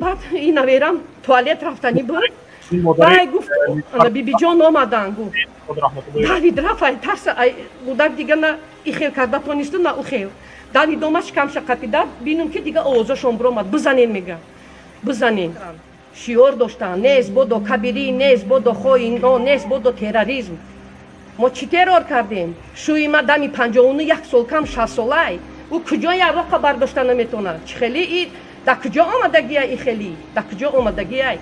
Баъд ин наверам туалет рафтанӣ буд. Вай гуфт, ана бибиҷон омадан, гуфт. Давид рафт, ай тарса, ай гудак дига на ихел карда тонисту, на ухел. Давид омад, шикамша қапида, бинум ки дига овозашон биромад. Бизанен мега. Бизанен. Шиор доштанд. Нест бодо кабирӣ, нест бодо хоино, нест бодо терроризм. Мо чӣ террор кардем? Шӯи ма дами 51 сол кам 60 солай. Ӯ куҷо ярроқа бардошта наметонад? Чӣ хеле и дар куҷо омадагия и хели? Дар куҷо омадагиай?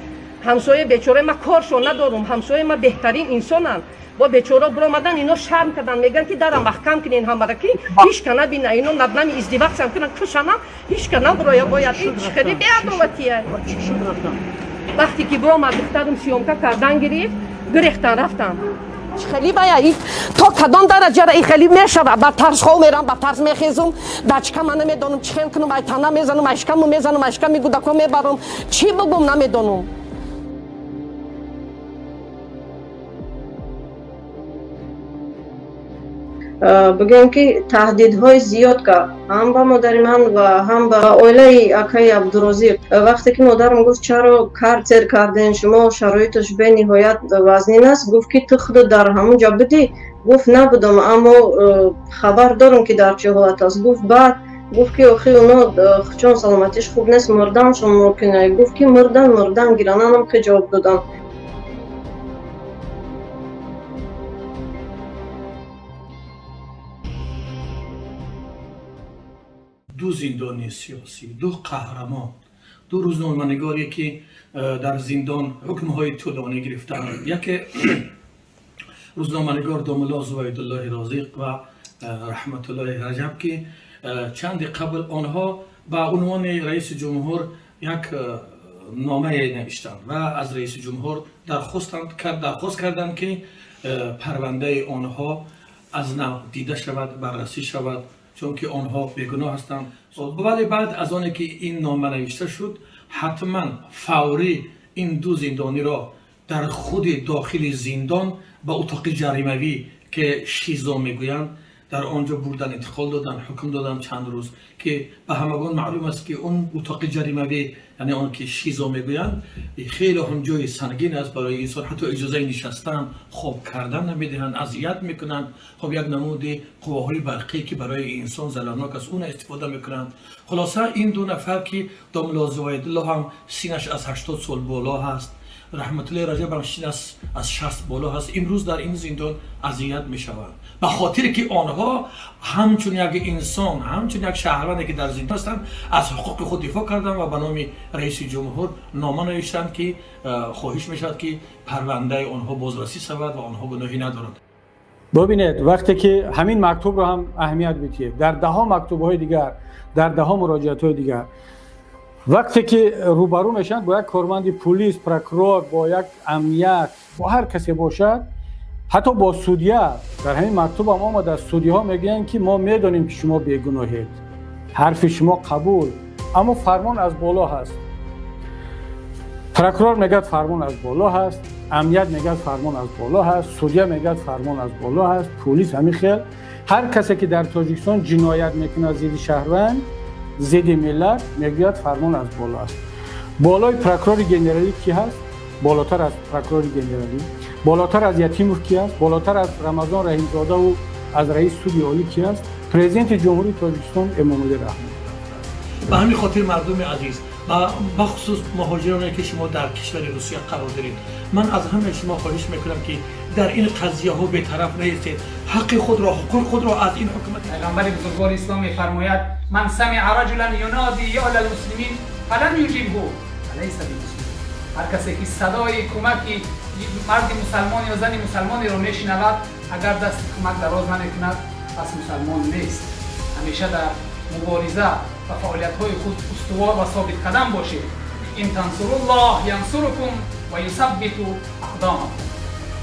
Ҳамсоя бечораи ма коршон надорум, ҳамсояи ма беҳтарин инсонанд. Бо бечора биромадан, ино шарм кардан, мегӯянд ки дара маҳкам кунен ҳамара, ки ҳичка набина, ино над нами издивақсам кунан, кушанам, ҳичка набуроя бояд. Ин чӣ хеле беадолатия? Вақте ки биромад, духтарам съёмка кардан гирифт, гирехтан рафтам. Чӣ хеле бая и то кадом дараҷара и хеле мешавад? Ба тарс хов мерам, ба тарс мехезум, дачка ма намедонам чӣ хел кунам, ай тана мезанам, ай шикаму мезанам, ай шиками гудако мебарам, чӣ бугум намедонам. Бигӯем ки таҳдидҳои зиёд кард ҳам ба модари ман ва ҳам ба оилаи акаи Абдурозиқ. Вақте ки модарам гуфт, чаро карцер карден шумо, шароиташ бениҳоят вазнин аст, гуфт ки ту худо дар ҳамон ҷо будӣ? Гуфт набудам, аммо хабар дорам ки дар чӣ ҳолат аст. Гуфт баъд гуфт ки охи оно чун саломатиш хуб нест, мурданшон мумкин. Гуфт ки мурдан мурдан гирананам ки ҷавоб додам. Ду зиндонии сиёсӣ, ду қаҳрамон, ду рӯзноманигоре ки дар зиндон ҳукмҳои тӯлонӣ гирифтаанд. Яке рӯзноманигор Домулло Зубайдуллоҳи Розиқ ва Раҳматуллоҳи Раҷаб, ки чанде қабл онҳо ба унвони раиси ҷумҳур як номае навиштанд ва аз раиси ҷумҳур дархост карданд, ки парвандаи онҳо аз нав дида шавад, баррасӣ шавад, чунки онҳо бегуноҳ ҳастанд. Вале баъд аз оне ки ин нома навишта шуд, ҳатман фаврӣ ин ду зиндониро дар худи дохили зиндон ба утоқи ҷаримавӣ, ки шизо мегӯянд, дар он ҷо бурдан, интиқол додан, ҳукм додан чанд рӯз, ки ба ҳамагон маълум аст, ки он утоқи ҷаримавӣ, яъне он ки шизо мегӯянд, хеле ҳам ҷои сангин аст барои инсон, ҳатто иҷозаи нишастан, хоб кардан намедиҳанд, азият мекунанд. Хоб як намуди қувваҳои барқӣ, ки барои инсон зарарнок аст, уна истифода мекунанд. Хулоса, ин ду нафар, ки Домулло Зувайдулло ҳам синаш аз 80 сол боло ҳаст, Раҳматуллоҳи Раҷаб ҳам синаш аз 60 боло ҳаст, имрӯз дар ин зиндон азият мешаванд, ба хотире ки онҳо ҳамчун як инсон, ҳамчун як шаҳрванде ки дар зиндон ҳастанд, аз ҳуқуқи худ дифоъ карданд ва ба номи раиси ҷумҳур нома навиштанд, ки хоҳиш мешавад, ки парвандаи онҳо бозрасӣ шавад ва онҳо гуноҳӣ надоранд. Бибинед, вақте ки ҳамин мактубро ҳам аҳамият бидиҳед, дар даҳо мактубҳои дигар, дар даҳо муроҷиатҳои дигар, вақте ки рӯбарӯ мешаванд бо як корманди пулис, прокурор, бо як амният, бо ҳар касе бошад, ҳатто бо судья, дар ҳамин мактубам омадааст, судиҳо мегӯянд, ки мо медонем, ки шумо бегуноҳед, ҳарфи шумо қабул, аммо фармон аз боло ҳаст. Прокурор мегӯяд, фармон аз боло ҳаст, амният мегӯяд, фармон аз боло ҳаст, судья мегӯяд, фармон аз боло ҳаст, пулис ҳамин хел. Ҳар касе ки дар Тоҷикистон ҷиноят мекунад зидди шаҳрванд, зидди миллат, мегӯяд, фармон аз боло аст. Болои прокурори генералӣ кӣ ҳаст? Болотар аз прокурори генералӣ, болотар аз Ятимов кӣ ҳаст? Болотар аз Рамазон Раҳимзодаву аз раиси суди олӣ кӣ ҳаст? Президенти Ҷумҳурии Тоҷикистон Эмомалӣ Раҳмон. Ба ҳамин хотир, мардуми азиз ва бахусус муҳоҷироне, ки шумо дар кишвари Русия қарор доред, ман аз ҳамаи шумо хоҳиш мекунам, ки дар ин қазияҳо бетараф наистед, ҳаққи худро, ҳуқуқи худро аз ин ҳукумат Пайғамбари бузургвори ислом мефармояд: من سمع رجلا ينادي يا للمسلمين فلم يجبه فليس بمسلم. Ҳар касе ки садои кӯмаки марди мусалмон ё зани мусалмонеро мешинавад, агар дасти кӯмак дароз намекунад, пас мусалмон нест. Ҳамеша дар мубориза ва фаъолиятҳои худ устувор ва собитқадам бошед. إن تنصروا الله ينصركم ويثبت أقدامكم.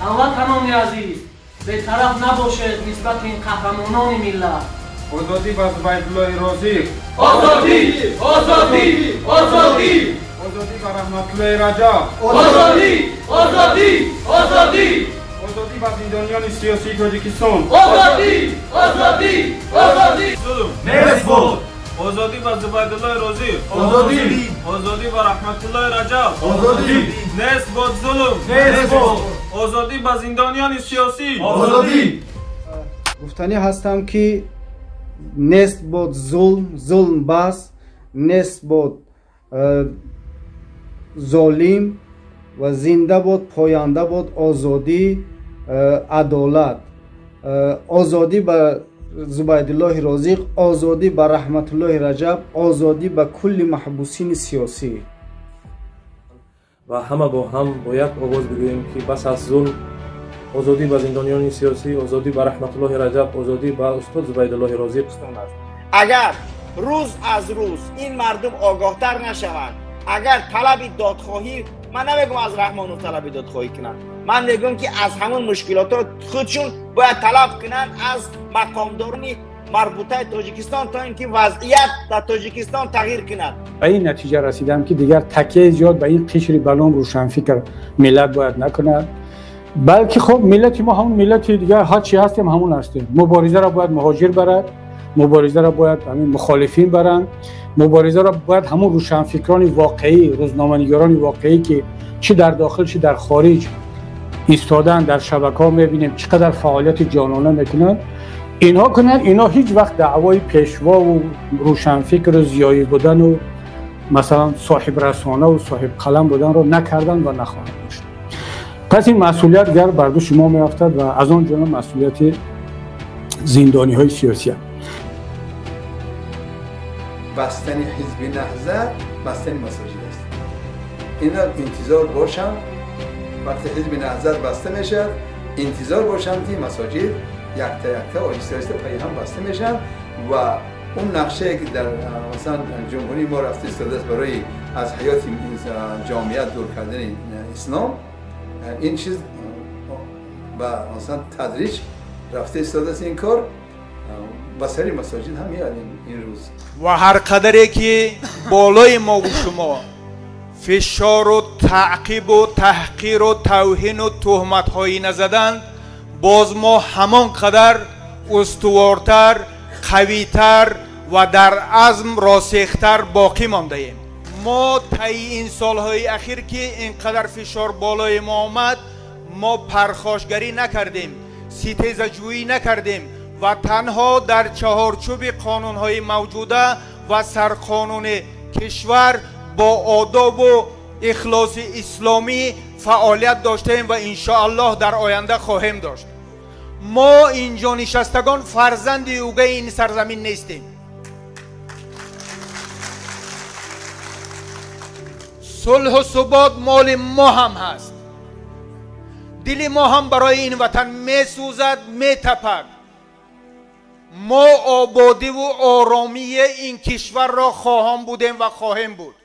Ҳамватанони азиз, бетараф набошед нисбати ин қаҳрамонони миллат. Озодӣ ба Зубайдуллоҳи Розиқ! Озодӣ, озодӣ, озодӣ! Озодӣ ба Раҳматуллоҳи Раҷаб! Озодӣ, озодӣ, озодӣ! Озодӣ ба зиндониёни сиёсии Тоҷикистон! Озодӣ, озодӣ, озодӣ! Зулм нест буд! Озодӣ ба Зубайдуллои Розиқ! Озодӣ! Озодӣ ба Раҳматуллои Раҷаб! Озодӣ! Нест бод зулм! Нест бод! Озодӣ ба зиндониёни сиёсӣ! Озодӣ! Гуфтанӣ ҳастам ки нест бод зулм, зулм бас, нест бод золим ва зинда бод, поянда бод озодӣ, адолат. Озодӣ ба Зубайдуллоҳи Розиқ, озодӣ ба Раҳматуллоҳи Раҷаб, озодӣ ба кулли маҳбусини сиёсӣ. Ва ҳама бо ҳам бо як овоз бигӯем ки бас аст зулм, озодӣ ба зиндониёни сиёсӣ, озодӣ ба Раҳматуллоҳи Раҷаб, озодӣ ба устод Зубайдуллоҳи Розиқ. Агар рӯз аз рӯз ин мардум огоҳтар нашаванд, агар талаби додхоҳӣ, ман намегӯям аз Раҳмонов талаби додхоҳӣ кунанд, ман мегӯям ки аз ҳамон мушкилотҳо худшон бояд талаб кунанд аз мақомдорони марбутаи Тоҷикистон то ин ки вазъият дар Тоҷикистон тағйир кунад. Ба ин натиҷа расидам ки дигар такияи зиёд ба ин қишри балон рӯшанфикр миллат бояд накунад, балки хуб миллати мо ҳамон миллати дигар ҳар чи ҳастем ҳамон ҳастем. Муборизаро бояд муҳоҷир барад, муборизаро бояд ҳамин мухолифин баранд, муборизаро бояд ҳамон рӯшанфикрони воқеӣ, рӯзноманигорони воқеӣ ки чӣ дар дохил чӣ дар хориҷ истодан дар шабакаҳо мебинем чӣ қадар фаъолияти ҷонона мекунанд, инҳо кунанд. Инҳо ҳеҷ вақт даъвои пешво ва рӯшанфикру зиёӣ будану масалан соҳиб расона ва соҳиб қалам буданро накарданд ва нахоҳанд дошт. Пас ин масъулият гар бар дӯши мо меафтад ва аз он ҷумла масъулияти зиндониҳои сиёсӣ. Бастани ҳизби Наҳзат бастани масоҷид аст. Ино интизор бошанд, вақте ҳизби Наҳзат баста мешавад, интизор бошанд ки масоҷид якта якта оҳиста оҳиста пайи ҳам баста мешаванд ва он нақшае ки дар масалан ҷумҳурии мо рафта истодааст барои аз ҳаёти ҷомеа дур кардани ислом, ин чиз ба масалан тадриҷ рафта истодааст. Ин кор ба сари масоҷид ҳам меояд ин рӯз. Ва ҳар қадаре ки болои мо ва шумо фишору таъқибу таҳқиру тавҳину туҳматҳое назаданд, боз мо ҳамон қадар устувортар, қавитар ва дар азм росихтар боқӣ мондаем. Мо таи ин солҳои ахир ки ин қадар фишор болои мо омад, мо пархошгарӣ накардем, ситезаҷӯӣ накардем ва танҳо дар чаҳорчӯби қонунҳои мавҷуда ва сарқонуни кишвар бо одобу ихлоси исломӣ фаъолият доштаем ва иншоаллоҳ дар оянда хоҳем дошт. Мо инҷо нишастагон фарзанди угаи ин сарзамин нестем. Сулҳу субот моли мо ҳам ҳаст. Дили мо ҳам барои ин ватан месӯзад, метапад. Мо ободиву оромии ин кишварро хоҳон будем ва хоҳем буд.